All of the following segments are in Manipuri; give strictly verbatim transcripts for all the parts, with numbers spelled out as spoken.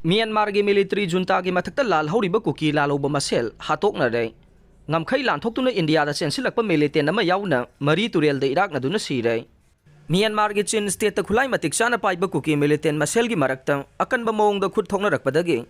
ꯃ꯭ꯌꯥꯟꯃꯥꯔꯒꯤ ꯃꯤꯂꯤꯇꯔꯤ ꯖꯨꯟꯇꯥꯒꯤ ꯃꯊꯛꯇ ꯂꯥꯜꯍꯧꯔꯤꯕ ꯀꯨꯀꯤ ꯂꯥꯜꯍꯧꯕ ꯃꯁꯦꯜ ꯍꯥꯠꯇꯣꯛꯅꯔꯦ꯫ ꯉꯝꯈꯩ ꯂꯥꯟꯊꯣꯛꯇꯨꯅ ꯏꯟꯗꯤꯌꯥꯗ ꯆꯦꯟꯁꯤꯜꯂꯛꯄ ꯃꯤꯂꯤꯇꯦꯟ ꯑꯃ ꯌꯥꯎꯅ ꯃꯔꯤ ꯇꯨꯔꯦꯜꯗ ꯏꯔꯥꯛꯅꯗꯨꯅ ꯁꯤꯔꯦ꯫ ꯃ꯭ꯌꯥꯟꯃꯥꯔꯒꯤ ꯆꯤꯟ ꯁ꯭ꯇꯦꯠꯇ ꯈꯨꯠꯂꯥꯏ ꯃꯇꯤꯛ ꯆꯥꯅ ꯄꯥꯏꯕ ꯀꯨꯀꯤ ꯃꯤꯂꯤꯇꯦꯟ ꯃꯁꯦꯜꯒꯤ ꯃꯔꯛꯇ ꯑꯀꯟꯕ ꯃꯑꯣꯡꯗ ꯈꯨꯠ ꯊꯣꯛꯅꯔꯛꯄꯗꯒꯤ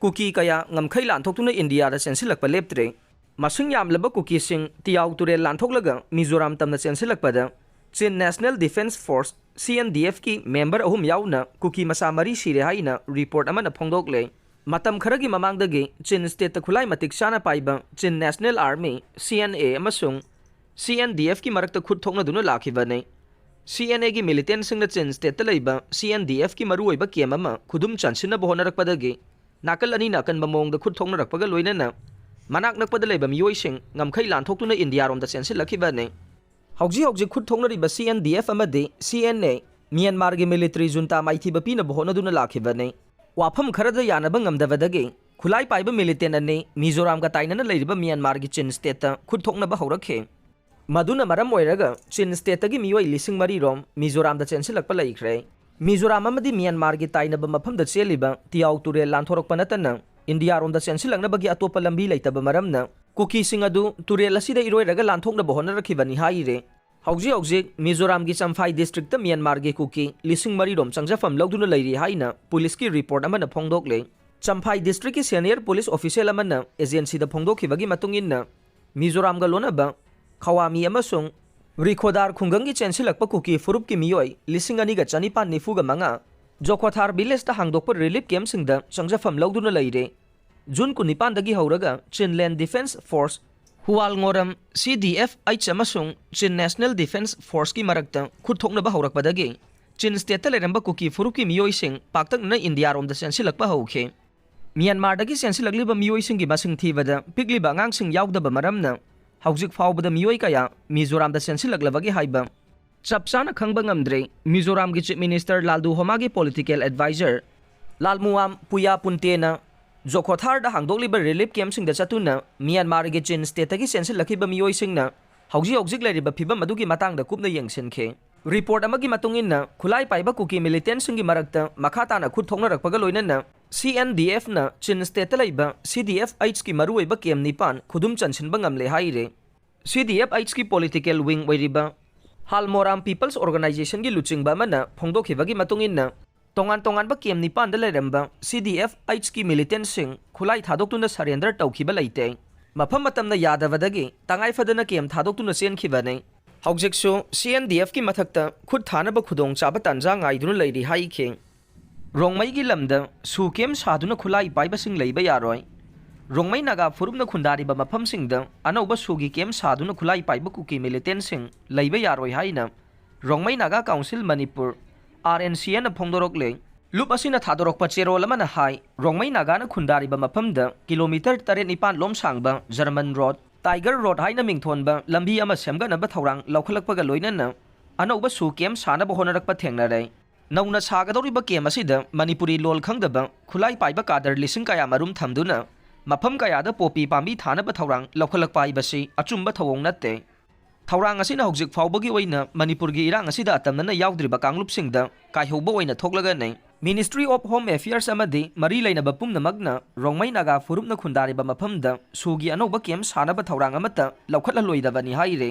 ꯀꯨꯀꯤ ꯀꯌꯥ ꯉꯝꯈꯩ ꯂꯥꯟꯊꯣꯛꯇꯨꯅ ꯏꯟꯗꯤꯌꯥꯗ ꯆꯦꯟꯁꯤꯜꯂꯛꯄ ꯂꯦꯞꯇ꯭ꯔꯦ꯫ ꯃꯁꯤꯡ ꯌꯥꯝꯂꯕ ꯀꯨꯀꯤꯁꯤꯡ ꯇꯤꯌꯥꯎ ꯇꯨꯔꯦꯜ ꯂꯥꯟꯊꯣꯛꯂꯒ ꯃꯤꯖꯣꯔꯥꯝ ꯇꯝꯅ ꯆꯦꯟꯁꯤꯜꯂꯛꯄꯗ Chin national defence force, C N D ꯑꯦꯐꯀꯤ ꯃꯦꯝꯕꯔ ꯑꯍꯨꯝ ꯌꯥꯎꯅ ꯀꯨꯀꯤ ꯃꯆꯥ ꯃꯔꯤ ꯁꯤꯔꯦ ꯍꯥꯏꯅ ꯔꯤꯄꯣꯔꯠ ꯑꯃꯅ ꯐꯣꯡꯗꯣꯛꯂꯦ꯫ ꯃꯇꯝ ꯈꯔꯒꯤ ꯃꯃꯥꯡꯗꯒꯤ ꯆꯤꯟ ꯁ꯭ꯇꯦꯠꯇ ꯈꯨꯠꯂꯥꯏ ꯃꯇꯤꯛ ꯆꯥꯅ ꯄꯥꯏꯕ ꯆꯤꯟ ꯅꯦꯁꯅꯦꯜ ꯑꯥꯔꯃꯤ, ꯁꯤ ꯑꯦꯟ ꯑꯦ, ꯑꯃꯁꯨꯡ ꯁꯤ ꯑꯦꯟ ꯗꯤ ꯑꯦꯐꯀꯤ ꯃꯔꯛꯇ ꯈꯨꯠ ꯊꯣꯛꯅꯗꯨꯅ ꯂꯥꯛꯈꯤꯕꯅꯤ꯫ ꯁꯤ ꯑꯦꯟ ꯑꯦꯒꯤ ꯃꯤꯂꯤꯇꯦꯟꯁꯤꯡꯅ ꯆꯤꯟ ꯁ꯭ꯇꯦꯠꯇ ꯂꯩꯕ ꯁꯤ ꯑꯦꯟ ꯗꯤ ꯑꯦꯐꯀꯤ ꯃꯔꯨꯑꯣꯏꯕ ꯀꯦꯝ ꯑꯃ ꯈꯨꯗꯨꯝ ꯆꯟꯁꯤꯟꯅꯕ ꯍꯣꯠꯅꯔꯛꯄꯗꯒꯤ ꯅꯥꯀꯜ ꯑꯅꯤꯅ ꯑꯀꯟꯕ ꯃꯑꯣꯡꯗ ꯈꯨꯠ ꯊꯣꯛꯅꯔꯛꯄꯒ ꯂꯣꯏꯅꯅ ꯃꯅꯥꯛ ꯅꯛꯄꯗ ꯂꯩꯕ ꯃꯤꯑꯣꯏꯁꯤꯡ ꯉꯝꯈꯩ ꯂꯥꯟꯊꯣꯛꯇꯨꯅ ꯏꯟꯗꯤꯌꯥꯔꯣꯝꯗ ꯆꯦꯟꯁꯤꯜꯂꯛꯈꯤꯕꯅꯤ꯫ ꯍꯧꯖꯤꯛ ꯍꯧꯖꯤꯛ ꯈꯨꯠ ꯊꯣꯛꯅꯔꯤꯕ ꯁꯤ ꯑꯦꯟ ꯗꯤ ꯑꯦꯐ ꯑꯃꯗꯤ ꯁꯤ ꯑꯦꯟ ꯑꯦ ꯃ꯭ꯌꯥꯟꯃꯥꯔꯒꯤ ꯃꯤꯂꯤꯇꯔꯤ ꯖꯨꯟꯇꯥ ꯃꯥꯏꯊꯤꯕ ꯄꯤꯅꯕ ꯍꯣꯠꯅꯗꯨꯅ ꯂꯥꯛꯈꯤꯕꯅꯤ꯫ ꯋꯥꯐꯝ ꯈꯔꯗ ꯌꯥꯅꯕ ꯉꯝꯗꯕꯗꯒꯤ ꯈꯨꯠꯂꯥꯏ ꯄꯥꯏꯕ ꯃꯤꯂꯤꯇꯦꯟ ꯑꯅꯤ ꯃꯤꯖꯣꯔꯥꯝꯒ ꯇꯥꯏꯅꯅ ꯂꯩꯔꯤꯕ ꯃ꯭ꯌꯥꯟꯃꯥꯔꯒꯤ ꯆꯤꯟ ꯁ꯭ꯇꯦꯠꯇ ꯈꯨꯠ ꯊꯣꯛꯅꯕ ꯍꯧꯔꯛꯈꯤ꯫ ꯃꯗꯨꯅ ꯃꯔꯝ ꯑꯣꯏꯔꯒ ꯆꯤꯟ ꯁ꯭ꯇꯦꯠꯇꯒꯤ ꯃꯤꯑꯣꯏ ꯂꯤꯁꯤꯡ ꯃꯔꯤ ꯔꯣꯝ ꯃꯤꯖꯣꯔꯥꯝꯗ ꯆꯦꯟꯁꯤꯜꯂꯛꯄ ꯂꯩꯈ꯭ꯔꯦ꯫ ꯃꯤꯖꯣꯔꯥꯝ ꯑꯃꯗꯤ ꯃ꯭ꯌꯥꯟꯃꯥꯔꯒꯤ ꯇꯥꯏꯅꯕ ꯃꯐꯝꯗ ꯆꯦꯜꯂꯤꯕ ꯇꯤꯌꯥꯎ ꯇꯨꯔꯦꯜ ꯂꯥꯟꯊꯣꯔꯛꯄ ꯅꯠꯇꯅ ꯏꯟꯗꯤꯌꯥꯔꯣꯝꯗ ꯆꯦꯟꯁꯤꯜꯂꯛꯅꯕꯒꯤ ꯑꯇꯣꯞꯄ ꯂꯝꯕꯤ ꯂꯩꯇꯕ ꯃꯔꯝꯅ ꯀꯨꯀꯤꯁꯤꯡ ꯑꯗꯨ ꯇꯨꯔꯦꯜ ꯑꯁꯤꯗ ꯏꯔꯣꯏꯔꯒ ꯂꯥꯟꯊꯣꯛꯅꯕ ꯍꯣꯠꯅꯔꯛꯈꯤꯕꯅꯤ ꯍꯥꯏꯔꯦ꯫ ꯍꯧꯖꯤꯛ ꯍꯧꯖꯤꯛ ꯃꯤꯖꯣꯔꯥꯝꯒꯤ ꯆꯝꯐꯥꯏ ꯗꯤꯁꯇ꯭ꯔꯤꯛꯇ ꯃ꯭ꯌꯥꯟꯃꯥꯔꯒꯤ ꯀꯨꯀꯤ ꯂꯤꯁꯤꯡ ꯃꯔꯤ ꯔꯣꯝ ꯆꯪꯖꯐꯝ ꯂꯧꯗꯨꯅ ꯂꯩꯔꯤ ꯍꯥꯏꯅ ꯄꯨꯂꯤꯁꯀꯤ ꯔꯤꯄꯣꯔꯠ ꯑꯃꯅ ꯐꯣꯡꯗꯣꯛꯂꯦ꯫ ꯆꯝꯐꯥꯏ ꯗꯤꯁꯇ꯭ꯔꯤꯛꯀꯤ ꯁꯦꯅꯤꯌꯔ ꯄꯨꯂꯤꯁ ꯑꯣꯐꯤꯁꯤꯌꯦꯜ ꯑꯃꯅ ꯑꯦꯖꯦꯟꯁꯤꯗ ꯐꯣꯡꯗꯣꯛꯈꯤꯕꯒꯤ ꯃꯇꯨꯡ ꯏꯟꯅ, ꯃꯤꯖꯣꯔꯥꯝꯒ ꯂꯣꯟꯅꯕ ꯈꯋꯥꯃꯤ ꯑꯃꯁꯨꯡ ꯔꯤꯈꯣꯗꯥꯔ ꯈꯨꯡꯒꯪꯒꯤ ꯆꯦꯟꯁꯤꯜꯂꯛꯄ ꯀꯨꯀꯤ ꯐꯨꯔꯨꯞꯀꯤ ꯃꯤꯑꯣꯏ ꯂꯤꯁꯤꯡ ꯑꯅꯤꯒ ꯆꯅꯤꯄꯥꯟ ꯅꯤꯐꯨꯒ ꯃꯉꯥ ꯖꯣꯈꯣꯊꯥꯔ ꯚꯤꯂꯦꯖꯇ ꯍꯥꯡꯗꯣꯛꯄ ꯔꯤꯂꯤꯐ ꯀꯦꯝꯞꯁꯤꯡꯗ ꯆꯪꯖꯐꯝ ꯂꯧꯗꯨꯅ ꯂꯩꯔꯦ꯫ ꯖꯨꯟ ꯀꯨꯟꯅꯤꯄꯥꯟꯗꯒꯤ ꯍꯧꯔꯒ ꯆꯤꯟꯂꯦꯟ ꯗꯤꯐꯦꯟꯁ ꯐꯣꯔꯁ, ꯍꯨꯋꯥꯜꯉꯣꯔꯝ, ꯁꯤ ꯗꯤ ꯑꯦꯐ ꯑꯩꯆ ꯑꯃꯁꯨꯡ ꯆꯤꯟ ꯅꯦꯁꯅꯦꯜ ꯗꯤꯐꯦꯟꯁ ꯐꯣꯔꯁꯀꯤ ꯃꯔꯛꯇ ꯈꯨꯠ ꯊꯣꯛꯅꯕ ꯍꯧꯔꯛꯄꯗꯒꯤ ꯆꯤꯟ ꯁ꯭ꯇꯦꯠꯇ ꯂꯩꯔꯝꯕ ꯀꯨꯀꯤ ꯐꯨꯔꯨꯞꯀꯤ ꯃꯤꯑꯣꯏꯁꯤꯡ ꯄꯥꯛꯇꯛꯅꯅ ꯏꯟꯗꯤꯌꯥꯔꯣꯝꯗ ꯆꯦꯟꯁꯤꯜꯂꯛꯄ ꯍꯧꯈꯤ꯫ ꯃ꯭ꯌꯥꯟꯃꯥꯔꯗꯒꯤ ꯆꯦꯟꯁꯤꯜꯂꯛꯂꯤꯕ ꯃꯤꯑꯣꯏꯁꯤꯡꯒꯤ ꯃꯁꯤꯡ ꯊꯤꯕꯗ ꯄꯤꯛꯂꯤꯕ ꯑꯉꯥꯡꯁꯤꯡ ꯌꯥꯎꯗꯕ ꯃꯔꯝꯅ ꯍꯧꯖꯤꯛ ꯐꯥꯎꯕꯗ ꯃꯤꯑꯣꯏ ꯀꯌꯥ ꯃꯤꯖꯣꯔꯥꯝꯗ ꯆꯦꯟꯁꯤꯜꯂꯛꯂꯕꯒꯦ ꯍꯥꯏꯕ ꯆꯞ ꯆꯥꯅ ꯈꯪꯕ ꯉꯝꯗ꯭ꯔꯤ꯫ ꯃꯤꯖꯣꯔꯥꯝꯒꯤ ꯆꯤꯐ ꯃꯤꯅꯤꯁꯇꯔ ꯂꯥꯜꯗꯨ ꯍꯣꯃꯥꯒꯤ ꯄꯣꯂꯤꯇꯤꯀꯦꯜ ꯑꯦꯗꯚꯥꯏꯖꯔ ꯂꯥꯜꯃꯨꯋꯥꯝ ꯄꯨꯌꯥ ꯄꯨꯟꯇꯦꯅ ꯖꯣꯈꯣꯊꯥꯔꯗ ꯍꯥꯡꯗꯣꯛꯂꯤꯕ ꯔꯤꯂꯤꯐ ꯀꯦꯝꯞꯁꯤꯡꯗ ꯆꯠꯇꯨꯅ ꯃ꯭ꯌꯥꯟꯃꯥꯔꯒꯤ ꯆꯤꯟ ꯁ꯭ꯇꯦꯠꯇꯒꯤ ꯆꯦꯟꯁꯤꯜꯂꯛꯈꯤꯕ ꯃꯤꯑꯣꯏꯁꯤꯡꯅ ꯍꯧꯖꯤꯛ ꯍꯧꯖꯤꯛ ꯂꯩꯔꯤꯕ ꯐꯤꯕꯝ ꯑꯗꯨꯒꯤ ꯃꯇꯥꯡꯗ ꯀꯨꯞꯅ ꯌꯦꯡꯁꯤꯟꯈꯤ꯫ ꯔꯤꯄꯣꯔꯠ ꯑꯃꯒꯤ ꯃꯇꯨꯡ ꯏꯟꯅ, ꯈꯨꯠꯂꯥꯏ ꯄꯥꯏꯕ ꯀꯨꯀꯤ ꯃꯤꯂꯤꯇꯦꯟꯠꯁꯤꯡꯒꯤ ꯃꯔꯛꯇ ꯃꯈꯥ ꯇꯥꯅ ꯈꯨꯠ ꯊꯣꯛꯅꯔꯛꯄꯒ ꯂꯣꯏꯅꯅ ꯁꯤ ꯑꯦꯟ ꯗꯤ ꯑꯦꯐꯅ ꯆꯤꯟ ꯁ꯭ꯇꯦꯠꯇ ꯂꯩꯕ ꯁꯤ ꯗꯤ ꯑꯦꯐ ꯑꯩꯆꯀꯤ ꯃꯔꯨꯑꯣꯏꯕ ꯀꯦꯝ ꯅꯤꯄꯥꯟ ꯈꯨꯗꯨꯝ ꯆꯟꯁꯤꯟꯕ ꯉꯝꯂꯦ ꯍꯥꯏꯔꯦ꯫ ꯁꯤ ꯗꯤ ꯑꯦꯐ ꯑꯩꯆꯀꯤ ꯄꯣꯂꯤꯇꯤꯀꯦꯜ ꯋꯤꯡ ꯑꯣꯏꯔꯤꯕ ꯍꯥꯜꯃꯣꯔꯥꯝ ꯄꯤꯄꯜꯁ ꯑꯣꯔꯒꯅꯥꯏꯖꯦꯁꯟꯒꯤ ꯂꯨꯆꯤꯡꯕ ꯑꯃꯅ ꯐꯣꯡꯗꯣꯛꯈꯤꯕꯒꯤ ꯃꯇꯨꯡ ꯏꯟꯅ, ꯇꯣꯉꯥꯟ ꯇꯣꯉꯥꯟꯕ ꯀꯦꯝ ꯅꯤꯄꯥꯟꯗ ꯂꯩꯔꯝꯕ ꯁꯤ ꯗꯤ ꯑꯦꯐ ꯑꯩꯆꯀꯤ ꯃꯤꯂꯤꯇꯦꯟꯠꯁꯤꯡ ꯈꯨꯠꯂꯥꯏ ꯊꯥꯗꯣꯛꯇꯨꯅ ꯁꯔꯦꯟꯗꯔ ꯇꯧꯈꯤꯕ ꯂꯩꯇꯦ꯫ ꯃꯐꯝ ꯃꯇꯝꯅ ꯌꯥꯗꯕꯗꯒꯤ ꯇꯉꯥꯏ ꯐꯗꯅ ꯀꯦꯝ ꯊꯥꯗꯣꯛꯇꯨꯅ ꯆꯦꯟꯈꯤꯕꯅꯤ꯫ ꯍꯧꯖꯤꯛꯁꯨ ꯁꯤ ꯑꯦꯟ ꯗꯤ ꯑꯦꯐꯀꯤ ꯃꯊꯛꯇ ꯈꯨꯠ ꯊꯥꯅꯕ ꯈꯨꯗꯣꯡꯆꯥꯕ ꯇꯥꯟꯖꯥ ꯉꯥꯏꯗꯨꯅ ꯂꯩꯔꯤ ꯍꯥꯏꯈꯤ꯫ ꯔꯣꯡꯃꯩꯒꯤ ꯂꯝꯗ ꯁꯨ ꯀꯦꯝ ꯁꯥꯗꯨꯅ ꯈꯨꯠꯂꯥꯏ ꯄꯥꯏꯕꯁꯤꯡ ꯂꯩꯕ ꯌꯥꯔꯣꯏ꯫ ꯔꯣꯡꯃꯩ ꯅꯥꯒꯥ ꯐꯨꯔꯨꯞꯅ ꯈꯨꯟꯗꯥꯔꯤꯕ ꯃꯐꯝꯁꯤꯡꯗ ꯑꯅꯧꯕ ꯁꯨꯒꯤ ꯀꯦꯝ ꯁꯥꯗꯨꯅ ꯈꯨꯠꯂꯥꯏ ꯄꯥꯏꯕ ꯀꯨꯀꯤ ꯃꯤꯂꯤꯇꯦꯟꯠꯁꯤꯡ ꯂꯩꯕ ꯌꯥꯔꯣꯏ ꯍꯥꯏꯅ Rongmei Naga council Manipur, R N C ꯑꯦꯟꯅ ꯐꯣꯡꯗꯣꯔꯛꯂꯦ꯫ ꯂꯨꯞ ꯑꯁꯤꯅ ꯊꯥꯗꯣꯔꯛꯄ ꯆꯦꯔꯣꯜ ꯑꯃꯅ ꯍꯥꯏ, ꯔꯣꯡꯃꯩ ꯅꯥꯒꯥꯅ ꯈꯨꯟꯗꯥꯔꯤꯕ ꯃꯐꯝꯗ ꯀꯤꯂꯣꯃꯤꯇꯔ ꯇꯔꯦꯠ ꯅꯤꯄꯥꯟ ꯂꯣꯝ ꯁꯥꯡꯕ ꯖꯔꯃꯟ ꯔꯣꯗ, ꯇꯥꯏꯒꯔ ꯔꯣꯗ ꯍꯥꯏꯅ ꯃꯤꯡꯊꯣꯟꯕ ꯂꯝꯕꯤ ꯑꯃ ꯁꯦꯝꯒꯠꯅꯕ ꯊꯧꯔꯥꯡ ꯂꯧꯈꯠꯂꯛꯄꯒ ꯂꯣꯏꯅꯅ ꯑꯅꯧꯕ ꯁꯨ ꯀꯦꯝ ꯁꯥꯅꯕ ꯍꯣꯠꯅꯔꯛꯄ ꯊꯦꯡꯅꯔꯦ꯫ ꯅꯧꯅ ꯁꯥꯒꯗꯧꯔꯤꯕ ꯀꯦꯝ ꯑꯁꯤꯗ ꯃꯅꯤꯄꯨꯔꯤ ꯂꯣꯜ ꯈꯪꯗꯕ ꯈꯨꯠꯂꯥꯏ ꯄꯥꯏꯕ ꯀꯥꯗꯔ ꯂꯤꯁꯤꯡ ꯀꯌꯥ ꯃꯔꯨꯝ ꯊꯝꯗꯨꯅ ꯃꯐꯝ ꯀꯌꯥꯗ ꯄꯣꯄꯤ ꯄꯥꯝꯕꯤ ꯊꯥꯅꯕ ꯊꯧꯔꯥꯡ ꯂꯧꯈꯠꯂꯛꯄ ꯍꯥꯏꯕꯁꯤ ꯑꯆꯨꯝꯕ ꯊꯧꯑꯣꯡ ꯅꯠꯇꯦ꯫ ꯊꯧꯔꯥꯡ ꯑꯁꯤꯅ ꯍꯧꯖꯤꯛ ꯐꯥꯎꯕꯒꯤ ꯑꯣꯏꯅ ꯃꯅꯤꯄꯨꯔꯒꯤ ꯏꯔꯥꯡ ꯑꯁꯤꯗ ꯑꯇꯝꯅꯅ ꯌꯥꯎꯗ꯭ꯔꯤꯕ ꯀꯥꯡꯂꯨꯞꯁꯤꯡꯗ ꯀꯥꯏꯍꯧꯕ ꯑꯣꯏꯅ ꯊꯣꯛꯂꯒꯅꯤ꯫ Ministry of Home Affairs ꯑꯃꯗꯤ ꯃꯔꯤ ꯂꯩꯅꯕ ꯄꯨꯝꯅꯃꯛꯅ ꯔꯣꯡꯃꯩ ꯅꯥꯒꯥ ꯐꯨꯔꯨꯞꯅ ꯈꯨꯟꯗꯥꯔꯤꯕ ꯃꯐꯝꯗ ꯁꯨꯒꯤ ꯑꯅꯧꯕ ꯀꯦꯝ ꯁꯥꯅꯕ ꯊꯧꯔꯥꯡ ꯑꯃꯠꯇ ꯂꯧꯈꯠꯂꯂꯣꯏꯗꯕꯅꯤ ꯍꯥꯏꯔꯦ꯫